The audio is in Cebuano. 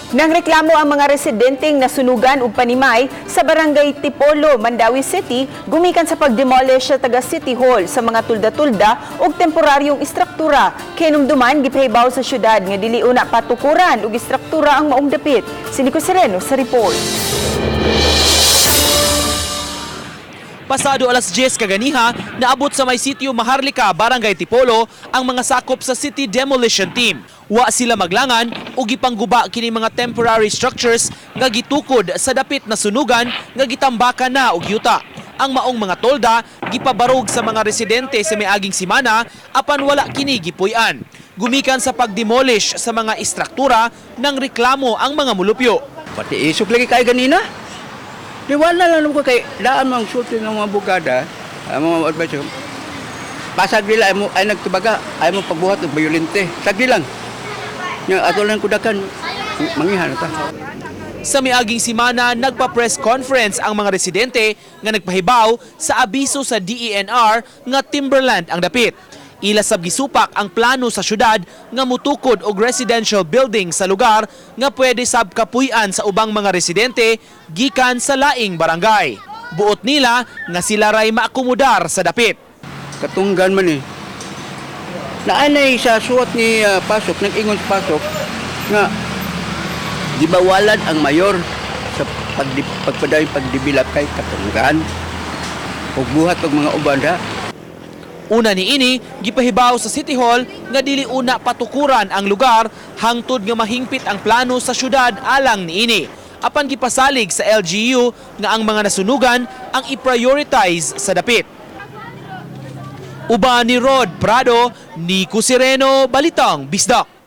Nang reklamo ang mga residenteng nasunugan og panimay sa Barangay Tipolo, Mandaue City, gumikan sa pagdemolish sa taga City Hall sa mga tulda-tulda ug temporaryong istruktura. Kinumduman, gipahibaw sa syudad nga dili una patukuran og istruktura ang maong dapit. Si Nico Sereno sa report. Pasado alas 10 kaganiha, naabot sa may sitio Maharlika, Barangay Tipolo, ang mga sakop sa City Demolition Team. Wa sila maglangan o gipangguba kini mga temporary structures nga gitukod sa dapit na sunugan nga gitambakan na og yuta. Ang maong mga tolda gipabarog sa mga residente sa miaging simana, apan wala kini gipuy-an. Gumikan sa pagdemolish sa mga istruktura ng reklamo ang mga mulupyo. Pati isog lagi kay ganina. Di wala lang ko kay daan mang sulti ng mga bugada, ang mga advisor. Pasag nila ay mo ay nagtubaga, ay mo pagbuhat og bayolente. Sagdi lang. Nya ato lang kudakan mangihan ta. Sa miaging simana, nagpa-press conference ang mga residente nga nagpahibaw sa abiso sa DENR nga timberland ang dapit. Ila sab gisupak ang plano sa syudad nga mutukod og residential building sa lugar nga pwede sab kapuy-an sa ubang mga residente gikan sa laing barangay. Buot nila nga sila ray maakomodar sa dapit. Katunggan man eh. Naanay sa suwat ni Pasok, nag-ingon sa Pasok nga gibawalan ang mayor sa pagpadayon pagdevelop kay katunggan. Ug buhat og mga uban ha. Una niini, gipahibaw sa City Hall nga dili una patukuran ang lugar hangtod nga mahingpit ang plano sa syudad alang niini. Apan gipasalig sa LGU nga ang mga nasunugan ang i-prioritize sa dapit. Uban ni Rod Prado, Nico Sireno, Balitang Bisdak.